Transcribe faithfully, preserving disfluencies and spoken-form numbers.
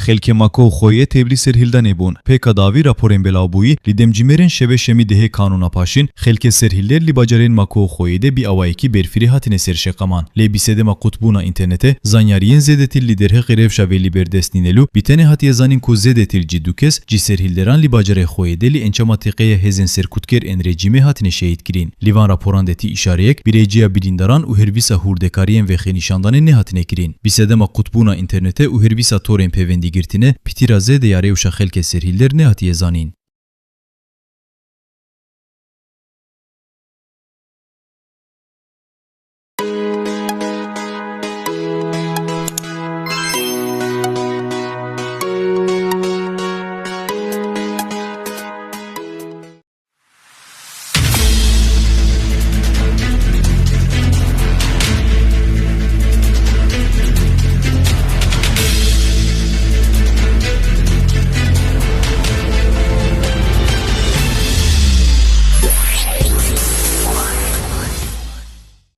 Xelkê Mako û Xoyê tevlî serhildanê bûn. Pêka dawî raporên belawbûyî li demcîmêrên şevê şemî dehê kanûna paşîn, xelkê serhilder li bajarên Mako û Xoyê de bi awayekî berfirî hatine ser şeqaman. Lê bi sedema qutbûna înternetê, zanyariyên zêdetir li derheqê rewşa vê li ber dest nîne lû, bi tenê hatiye zanîn ku zêdetir ji du kes ji serhilderan li bajarê Xoyê de li encama teqeya hêzên serkutkêr ên rejîmê hatine şehîd kirin. Li van raporan de tî îşareyek bi rêciya birîndaran û hervîsa hûrdekariyên vê xênîşandanê nehatine kirin. Bi sedema qutbûna înternetê û hervîsa torên pêvendîgirtine, pîtîra zêde ya rewşa xelkê serhilder nehatiye zanîn.